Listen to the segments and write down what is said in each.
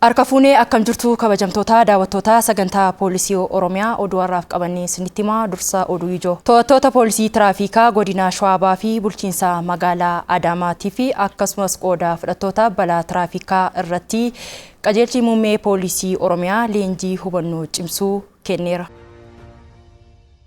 Harka fuunee akkam jirtu kabajamtoota daawwattoota sagantaa poolisii Oromiyaa oduu har'aaf qabannee isinitti himaa dursa oduu ijoo. To'attoota poolisii tiraafikaa godina Shawaa fi bulchiinsa magaalaa Adaamaatii fi akkasumas qooda fudhattoota balaa tiraafikaa irratti qajeelchi muummee poolisii Oromiyaa leenjii hubannoo cimsuu kenneera.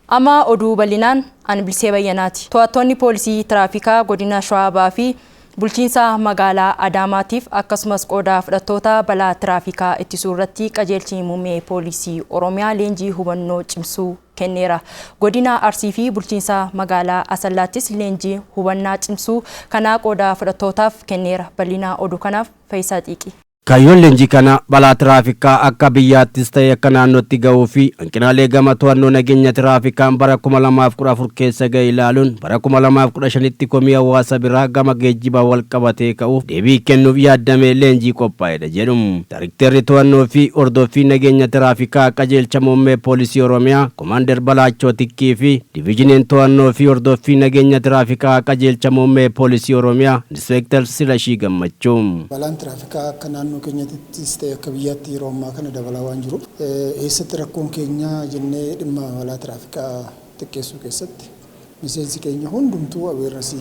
Amma oduu bal'inaan ani Bilisee Bayyanaati. To'attoonni poolisii tiraafikaa godina Shawaa fi bulchiinsa magaalaa Adaamaatiif akkasumas qooda fudhattoota balaa tiraafikaa ittisuu irratti qajeelchi muummee poolisii Oromiyaa leenjii hubannoo cimsuu kenneera. Godina Arsii fi bulchiinsa magaalaa Asallaattis leenjii hubannaa cimsuu kanaa qooda fudhattootaaf kenneera. Bal'ina oduu kanaaf Faayisaa Xiiqii. Kaayyoon leenjii kana balaa tiraafikaa akka biyyaattis ta'e akka naannootti ga'uu fi hanqinaalee gama to'annoo nageenya tiraafikaan bara 2014 keessa ga'e ilaaluun bara 2015tti komii hawaasa biraa gama geejjibaa wal qabatee ka'uuf deebii kennuuf yaaddamee leenjii qophaa'edha jedhu. Daayrektarri to'annoo fi hordoffii nageenya tiraafikaa qajeelcha muummee poolisii Oromiyaa Komaander Balaachoo Tikkii fi Diviizhiniin to'annoo fi hordoffii nageenya tiraafikaa qajeelcha muummee poolisii Oromiyaa Inspektar Silashii Gammachuu. Balaan tiraafikaa akka naannoo keenyattis ta'e akka biyyaatti yeroo ammaa kana dabalaa waan jiruuf eessatti rakkoon keenya jennee dhimma balaa tiraafikaa xiqqeessuu keessatti miseensi keenya hundumtuu awareness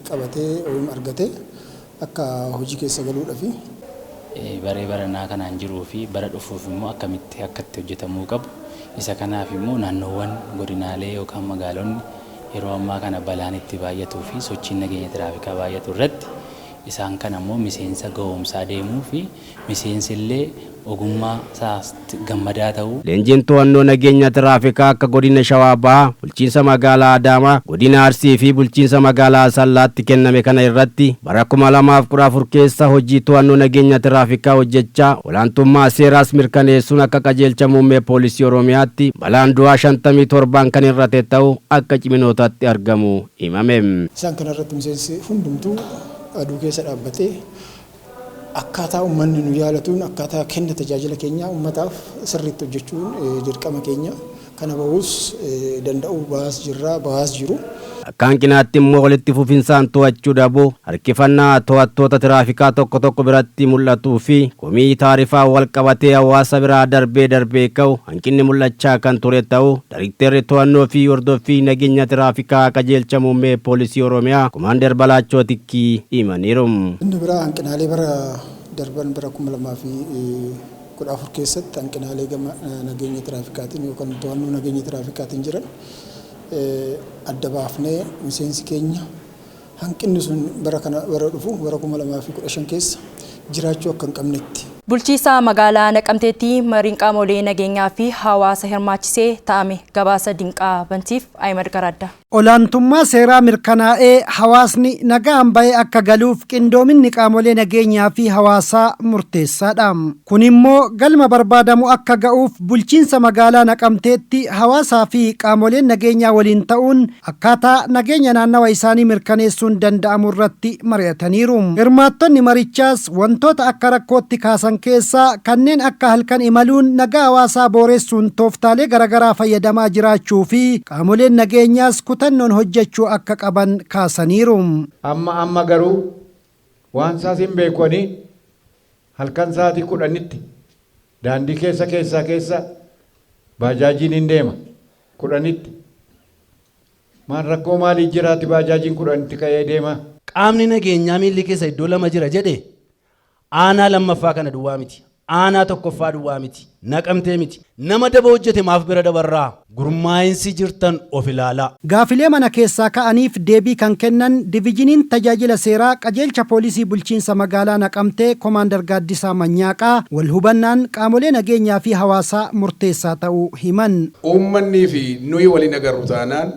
qabatee yookiin argatee akka hojii keessa galuudhaafi. Baree baranaa kanaan jiruu fi bara dhufuuf immoo akkamitti akka itti hojjetamuu qabu isa kanaaf immoo naannoowwan godinaalee yookaan magaalonni yeroo ammaa kana balaan itti baay'atuu fi sochiin nageenya tiraafikaa baay'atu irratti isaan kana immoo miseensa ga'oomsaa deemuu fi miseensi illee ogummaa isaatti gammadaa ta'uu. Leenjiin to'annoo nageenya tiraafikaa akka godina Shawaa Bahaa, bulchiinsa magaalaa Adaamaa, godina Arsii fi bulchiinsa magaalaa Asallaatti kenname kana irratti bara 2014 keessa hojii to'annoo nageenya tiraafikaa hojjechaa olaantummaa seeraas mirkaneessuun akka qajeelcha muummee poolisii Oromiyaatti balaan du'aa 57 kan hir'ate ta'uu akka ciminootaatti argamu himame. Isaan kanarratti miseensi hundumtuu aduu keessa dhaabbatee akkaataa uummanni nu jaalatuun akkaataa kenna tajaajila keenyaa uummataaf sirriitti hojjechuun dirqama keenya. Kana bahus danda'uu bahaas jirra bahaas jiru. Akka hanqinaatti immoo walitti fufinsaan to'achuu dhabuu, harkifannaa to'attoota tiraafikaa tokko tokko biratti mul'atuu fi komii taarifaa wal qabatee hawaasa biraa darbee darbee ka'u hanqinni mul'achaa kan ture ta'uu Daayrektarri to'annoo fi hordoffii nageenya tiraafikaa qajeelcha muummee poolisii Oromiyaa Komaander Balaachoo Tikkii himaniiru. Inni biraa hanqinaalee bara darban bara 2014 keessatti hanqinaalee gama nageenya tiraafikaatiin yookaan to'annoo nageenya tiraafikaatiin jiran adda baafnee miseensi keenya hanqinni sun bara kana bara dhufu bara 2015 keessa jiraachuu akka hin qabnetti. Bulchiinsa magaalaa Naqamteetti mariin qaamolee nageenyaa fi hawaasa hirmaachisee ta'ame gabaasa Dinqaa Bantiif Ahimad Garadda. Olaantummaa seeraa mirkanaa'ee hawaasni nagaan ba'ee akka galuuf qindoominni qaamolee nageenyaa fi hawaasaa murteessaadha. Kun immoo galma barbaadamu akka ga'uuf bulchiinsa magaalaa Naqamteetti hawaasaa fi qaamoleen nageenyaa waliin ta'uun akkaataa nageenya naannawa isaanii mirkaneessuun danda'amu irratti mari'ataniiru. Hirmaattonni marichaas wantoota akka rakkootti kaasan keessaa kanneen akka halkan imaluun nagaa hawaasaa booressuun tooftaalee garaagaraa fayyadamaa jiraachuu fi qaamoleen nageenyaas kutannoon hojjechuu akka qaban kaasaniiru. Amma garuu waan isaas hin beekanii halkan sa'aatii 10tti daandii keessa keessa keessa baajaajiin hin deema 10tti. Maal rakkoo maalii jiraati baajaajiin 10tti ka'ee deema? Qaamni nageenyaa miilli keessa iddoo lama jira jedhe aanaa lammaffaa kana duwwaa miti. Aanaa tokkoffaa duwwaa miti. Naqamtee miti. Nama daba hojjete maaf bira dabarraa? Gurmaa'insi jirtan of ilaalaa. Gaafilee mana keessaa ka'aniif deebii kan kennan Divijiniin tajaajila seeraa qajeelcha poolisii bulchiinsa magaalaa Naqamtee Komaander Gaaddisaa Manyaaqaa wal hubannaan qaamolee nageenyaa fi hawaasaa murteessaa ta'uu himan. Uummannii fi nuyi waliin agarru taanaan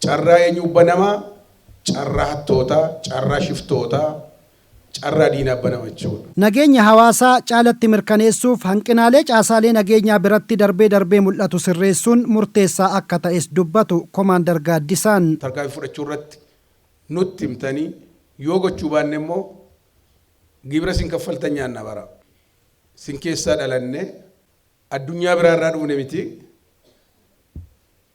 carraa eenyu banamaa, carraa hattootaa, carraa shiftootaa, carraa diinaa banama jechuudha. Nageenya hawaasaa caalatti mirkaneessuuf hanqinaalee caasaalee nageenyaa biratti darbee darbee mul'atu sirreessuun murteessaa akka ta'es dubbatu Komaander Gaaddisaan. Tarkaanfii fudhachuu irratti nutti himtanii yoo gochuu baanne immoo gibira isin kaffaltan nyaanna bara. Isin keessaa dhalanne addunyaa biraa irraa dhufne miti.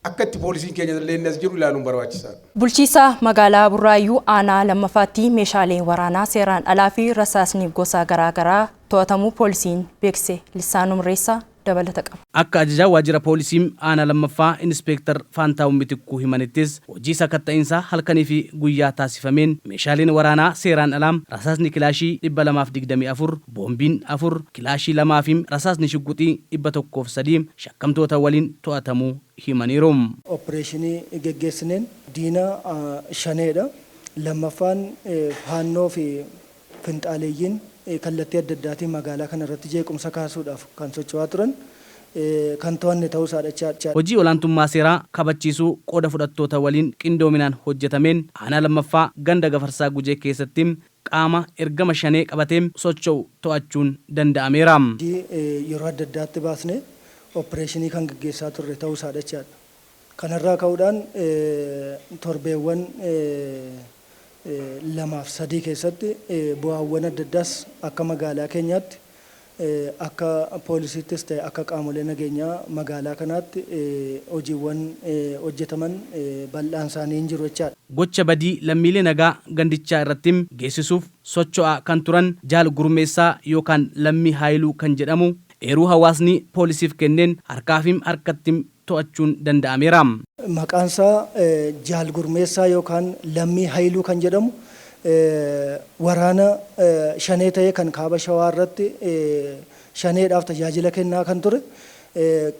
Akka itti poolisiin keenya illee inni as jiru ilaaluun barbaachisaadha. Bulchiinsa magaalaa Burraayyuu aanaa lammaffaatti meeshaaleen waraanaa seeraan alaa fi rasaasni gosa garaagaraa to'atamuu poolisiin beekse. Lissaanuu Mirreessaa dabalata qaba. Akka ajajaa waajjira poolisii aanaa lammaffaa Inispeektar Faantaawun Mitikkuu himanittis, hojii sakatta'iinsaa halkanii fi guyyaa taasifameen meeshaaleen waraanaa seeraan alaa, rasaasni kilaashii 224, boombiin 4, kilaashii 2 fi rasaasni shugguxii 103 shakkamtoota waliin to'atamuu himaniiru. Oppireeshinii geggeessineen diina Shaneedha. Lammaffaan Faannoo fi finxaaleeyyiin kallattii adda addaatiin magaalaa kana irratti jeequmsa kaasuudhaaf kan socho'aa turan kan to'anne ta'uu isaadha jechaadha. Hojii olaantummaa seeraa kabachiisuu qooda fudhattoota waliin qindoominaan hojjetameen aanaa 2ffaa ganda Gafarsaa Gujee keessatti qaama ergama Shanee qabatee socho'u to'achuun danda'ameera. Yeroo adda addaatti baasnee oppireeshinii kan geggeessaa turre ta'uu isaadha jechaadha. Kanarraa ka'uudhaan torbeewwan 2 fi 3 keessatti bu'aawwan adda addaas akka magaalaa keenyaatti, akka poolisiittis ta'e akka qaamolee nageenyaa magaalaa kanaatti hojiiwwan hojjetaman bal'aan isaanii hin jiru jechaadha. Gocha badii lammiilee nagaa gandichaa irratti geessisuuf socho'aa kan turan Jaal Gurmeessaa yookaan Lammii Haayiluu kan jedhamu eeruu hawaasni poolisiif kenneen harkaa fi harkatti to'achuun danda'ameera. Maqaan isaa Jaal Gurmeessaa yookaan Lammii Hayiluu kan jedhamu waraana Shanee ta'ee kan Kaaba Shawaa irratti Shaneedhaaf tajaajila kennaa kan ture.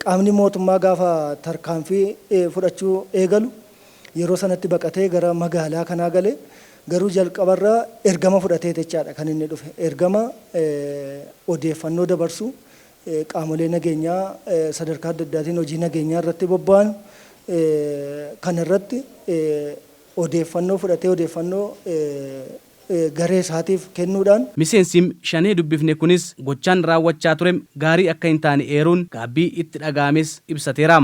Qaamni mootummaa gaafa tarkaanfii fudhachuu eegalu yeroo sanatti baqatee gara magaalaa kanaa gale. Garuu jalqabarraa ergama fudhatee jechaadha kan inni dhufe. Ergama odeeffannoo dabarsu, qaamolee nageenyaa sadarkaa adda addaatiin hojii nageenyaa irratti bobba'an kana irratti odeeffannoo fudhatee odeeffannoo garee isaatiif kennuudhaan. Miseensi Shanee dubbifne kunis gochaan raawwachaa ture gaarii akka hin taane eeruun gaabbii itti dhaga'ames ibsateera.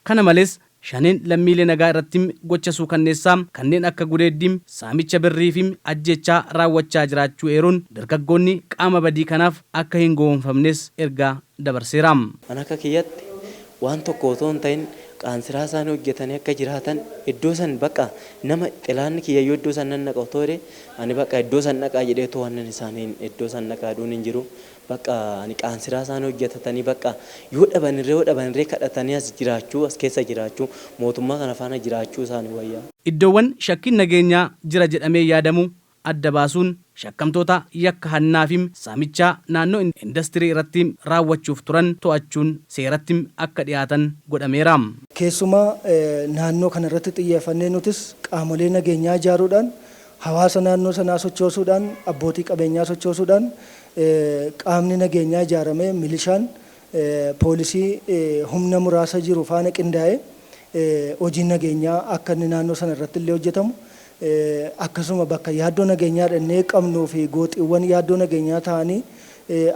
Kana malees Shaneen lammiilee nagaa irratti gocha suukanneessaa kanneen akka gudeeddii, saamicha birrii fi ajjeechaa raawwachaa jiraachuu eeruun dargaggoonni qaama badii kanaaf akka hin gowwoomfamnes ergaa dabarseera. An akka kiyyatti waan tokko otoo hin ta'in qaansiraa isaanii hojjetanii akka jiraatan iddoo san bakka nama xilaanni kiyya yoo iddoo san nan naqa otoo jedhee ani bakka iddoo san dhaqaa jedhee otoo wannan isaaniin iddoo san dhaqaa jedhuun hin jiru. Bakka ani qaansiraa isaanii hojjetatanii bakka yoo dhabanirree yoo dhabanirree kadhatanii as jiraachuu as keessa jiraachuu mootummaa kana faana jiraachuu isaanii wayyaa. Iddoowwan shakkiin nageenyaa jira jedhamee yaadamu adda baasuun shakkamtoota yakka hannaa fi saamichaa naannoo indastirii irratti raawwachuuf turan to'achuun seeratti akka dhiyaatan godhameera. Keessumaa naannoo kana irratti xiyyeeffannee nutis qaamolee nageenyaa ijaaruudhaan, hawaasa naannoo sanaa sochoosuudhaan, abbootii qabeenyaa sochoosuudhaan qaamni nageenyaa ijaaramee milishaan poolisii humna muraasa jiru faana qindaa'ee hojiin nageenyaa akka inni naannoo sana irratti illee hojjetamu, akkasuma bakka yaaddoo nageenyaa dhannee qabnuu fi gooxiiwwan yaaddoo nageenyaa ta'anii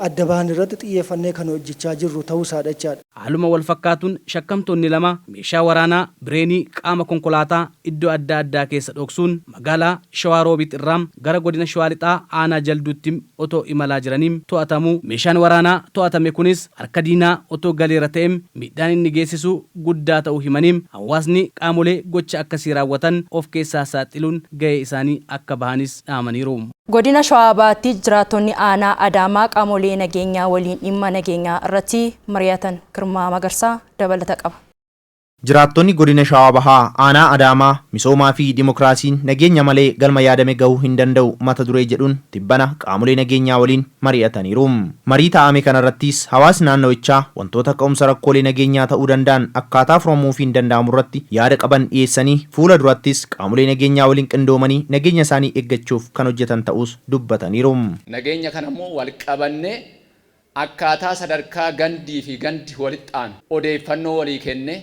adda bahan irratti xiyyeeffannee kan hojjechaa jirru ta'uu isaadha jechaadha. Haaluma walfakkaatuun shakkamtoonni 2 meeshaa waraanaa Bireenii qaama konkolaataa iddoo adda addaa keessa dhoksuun magaalaa Shawaa Roobiit irraa gara godina Shawaa Lixaa aanaa Jalduutti otoo imalaa jiranii to'atamuu, meeshaan waraanaa to'atame kunis harka diinaa otoo galeera ta'e miidhaan inni geessisu guddaa ta'uu himanii, hawaasni qaamolee gocha akkasii raawwatan of keessaa saaxiluun gahee isaanii akka bahanis dhaamaniiru. Godina Shawaa Bahaatti jiraattonni aanaa Adaamaa qaamolee nageenyaa waliin dhimma nageenyaa irratti mari'atan. Girmaa Magarsaa dabalata qaba. Jiraattonni Godina Shawaa Bahaa Aanaa Adaamaa misoomaa fi dimokiraasiin nageenya malee galma yaadame gahuu hin danda'u mata duree jedhuun tibbana qaamolee nageenyaa waliin mari'ataniiru. Marii taa'ame kanarrattis hawaasni naannawichaa wantoota ka'umsa rakkoolee nageenyaa ta'uu danda'an akkaataa furamuufiin danda'amurratti yaada qaban dhiyeessanii fuula durattis qaamolee nageenyaa waliin qindoomanii nageenya isaanii eeggachuuf kan hojjetan ta'uus dubbataniiru. Nageenya kana immoo wal qabannee akkaataa sadarkaa gandii fi gandi walitti aanu odeeffannoo walii kennee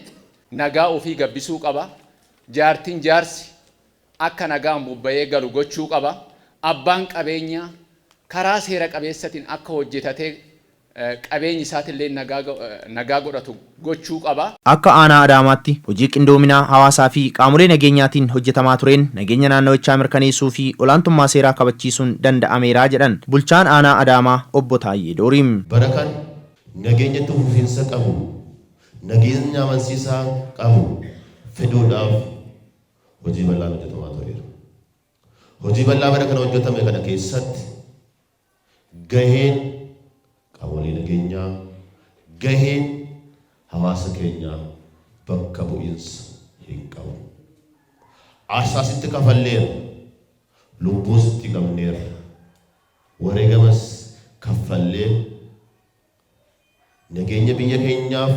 nagaa ofii gabbisuu qaba. Jaartiin jaarsi akka nagaan bobba'ee galu gochuu qaba. Abbaan qabeenyaa karaa seera qabeessatiin akka hojjetatee qabeenyi isaatillee nagaa godhatu gochuu qaba. Akka Aanaa Adaamaatti hojii qindoominaa hawaasaa fi qaamolee nageenyaatiin hojjetamaa tureen nageenya naannawichaa mirkaneessuu fi olaantummaa seeraa kabachiisuun danda'ameera jedhan Bulchaan Aanaa Adaamaa Obbo Taayyee Doorii. Bara kana nageenya itti fufiinsa qabu, nageenya amansiisaa qabu, fiduudhaaf hojii bal'aan hojjetamaa tureera. Hojii bal'aa bara kana hojjetame kana keessatti gaheen qaamolee nageenyaa, gaheen hawaasa keenyaa bakka bu'iinsa hin qabu. Aarsaa sitti kafalleerra, lubbuu sitti qabneerra, wareegamas kaffallee nageenya biyya keenyaaf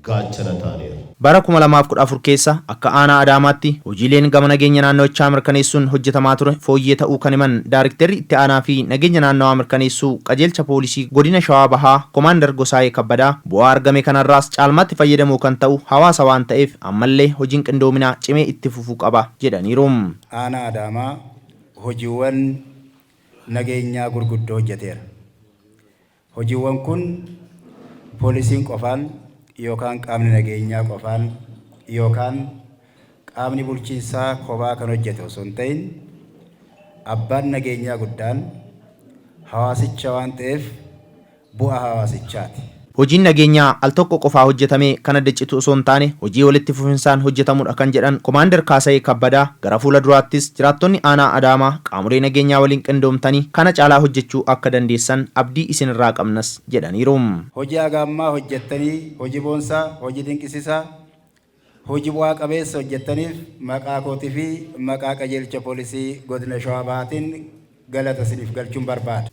gaachana taaneerra. Bara 2014 keessa akka aanaa Adaamaatti hojiileen gama nageenya naannawichaa mirkaneessuun hojjetamaa ture fooyyee ta'uu kan himan Daarikterri itti aanaa fi nageenya naannawaa mirkaneessuu qajeelcha poolisii godina Shawaa Bahaa Komaandar Gosaayee Kabbadaa bu'aa argame kanarraas caalmaatti fayyadamoo kan ta'u hawaasa waan ta'eef ammallee hojiin qindoominaa cimee itti fufuu qaba jedhaniiru. Aanaa Adaamaa hojiiwwan nageenyaa gurguddoo hojjeteera. Hojiiwwan kun poolisiin qofaan yookaan qaamni nageenyaa qofaan yookaan qaamni bulchiinsaa kophaa kan hojjete osoo hin ta'in abbaan nageenyaa guddaan hawaasicha waan ta'eef bu'aa hawaasichaati. Hojiin nageenyaa al tokko qofaa hojjetamee kan adda citu osoo hin taane hojii walitti fufinsaan hojjetamudha kan jedhan Komaander Kaasayee Kabbadaa gara fuula duraattis jiraattonni aanaa Adaamaa qaamolee nageenyaa waliin qindoomtanii kana caalaa hojjechuu akka dandeessan abdii isinirraa qabnas jedhaniiru. Hojii haga ammaa hojjettanii hojii boonsaa, hojii dinqisiisaa, hojii bu'aa qabeessa hojjettaniif maqaa kootii fi maqaa qajeelcha poolisii godina Shawaa Bahaatiin galata isiniif galchuun barbaada.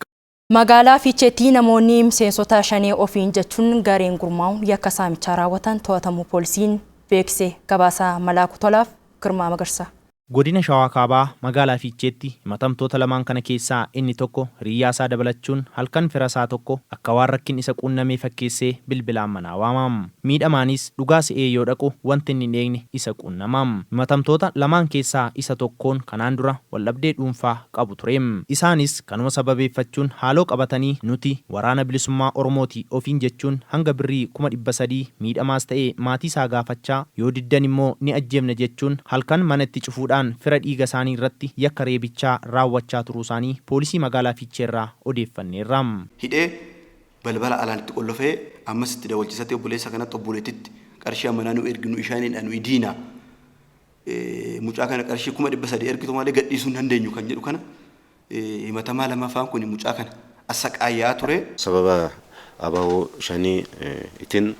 Magaalaa Fiicheetti namoonni miseensota shanee ofiin jechuun gareen gurmaa'uun yakka saamichaa raawwatan to'atamuu poolisiin beekse. Gabaasa Malaaku Tolaaf Girmaa Magarsaa. Godina Shawaa Kaabaa magaalaa Fiicheetti himatamtoota lamaan kana keessaa inni tokko hiriyyaa isaa dabalachuun halkan fira isaa tokko akka waan rakkin isa quunnamee fakkeessee bilbilaan manaa waama. Miidhamaanis dhugaa se'ee yoo dhaqu wanti inni hin eegne isa quunnama. Himatamtoota lamaan keessaa isa tokkoon kanaan dura waldhabdee dhuunfaa qabu ture. Isaanis kanuma sababeeffachuun haaloo qabatanii nuti Waraana Bilisummaa Oromooti ofiin jechuun hanga birrii 300,000 miidhamaas ta'e maatiisaa gaafachaa yoo diddan immoo ni ajjeefna jechuun halkan mana itti cufuudhaan fira dhiiga isaanii irratti yakka reebichaa raawwachaa turuusaanii poolisii magaalaa Fiicheerraa odeeffanneerra. Hidhee balbala alaan itti qollofee ammas itti dawalchisatee obboleessa kanatti obboleettitti qarshii ammanaa nu ergi nu ishaaniidha nu diina mucaa kana qarshii 300,000 ergitu malee gadhiisuu hin dandeenyu kan jedhu kana himatamaa lamaffaan kun mucaa kana assaqaayyaa ture. Sababa ABO Shanee tiin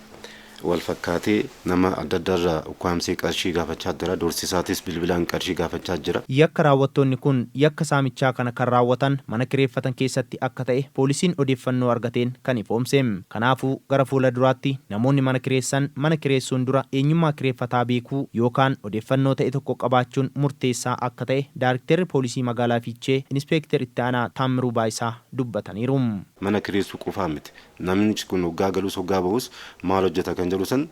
wal fakkaatee nama adda addaa irraa ukkaamsee qarshii gaafachaa jira. Doorsisaatis bilbilaan qarshii gaafachaa jira. Yakka raawwattoonni kun yakka saamichaa kana kan raawwatan mana kireeffatan keessatti akka ta'e poolisiin odeeffannoo argateen kan ifoomse. Kanaafuu gara fuula duraatti namoonni mana kireessan mana kireessuun dura eenyummaa kireeffataa beekuu yookaan odeeffannoo ta'e tokko qabaachuun murteessaa akka ta'e Daarikteerri Poolisii Magaalaa Fiichee Inispeekter Itti Aanaa Taammiruu Baayisaa dubbataniiru. Mana kireessuu qofaa miti. Namnichi kun hoggaa galus hoggaa bahus maal hojjeta kan jedhu san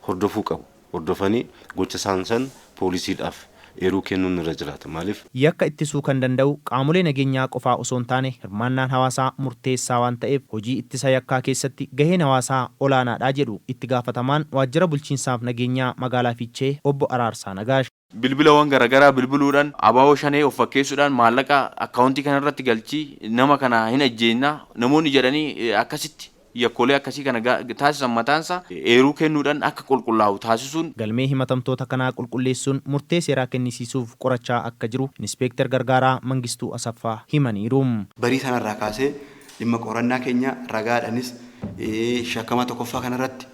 hordofuu qabu. Hordofanii gocha isaan san poolisiidhaaf eeruu kennuun irra jiraata. Maaliif? Yakka ittisuu kan danda'u qaamolee nageenyaa qofaa osoo hin taane hirmaannaan hawaasaa murteessaa waan ta'eef hojii ittisa yakkaa keessatti gaheen hawaasaa olaanaadha jedhu Itti Gaafatamaan Waajjira Bulchiinsaaf Nageenyaa Magaalaa Fiichee Obbo Araarsaa Nagaash. Bilbilawwan garagaraa bilbiluudhaan ABO Shanee of fakkeessuudhaan maallaqa akkaawuntii kanarratti galchii nama kana hin ajjeesna namoonni jedhanii akkasitti yakkoolee akkasii kana taasisan mataansaa eeruu kennuudhaan akka qulqullaa'u taasisuun. Galmee himatamtoota kanaa qulqulleessuun murtee seeraa kennisiisuuf qorachaa akka jiru Inispeektar Gargaaraa Mangistuu Asaffaa himaniiru. Barii sanarraa kaasee dhimma qorannaa keenya ragaadhanis shakkamaa tokkoffaa kanarratti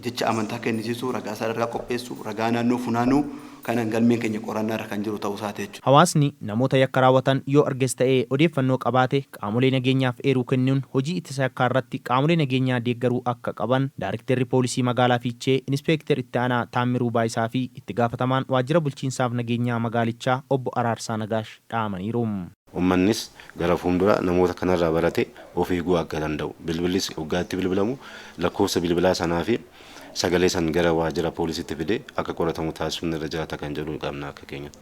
jecha amantaa kennisiisuu, ragaa sadarkaa qopheessuu, ragaa naannoo funaanuu kanaan galmeen keenya qorannaa irra kan jiru ta'uu isaati jechuudha. Hawaasni namoota yakka raawwatan yoo arges ta'ee odeeffannoo qabaate qaamolee nageenyaaf eeruu kennuun hojii ittisa yakkaa irratti qaamolee nageenyaa deeggaruu akka qaban Daarikterri Poolisii Magaalaa Fiichee Inispeekter Itti Aanaa Taammiruu Baayisaa fi Itti Gaafatamaan Waajjira Bulchiinsaaf Nageenyaa Magaalichaa Obbo Araarsaa Nagaash dhaamaniiru. Ummannis gara fuulduraa namoota kanarraa baratee of eeguu akka danda'u, bilbillis oggaa itti bilbilamu lakkoofsa bilbilaa sanaa fi sagalee san gara waajjira poolisiitti fidee akka qoratamu taasisuun irra jiraata kan jedhu qabna akka keenyatti.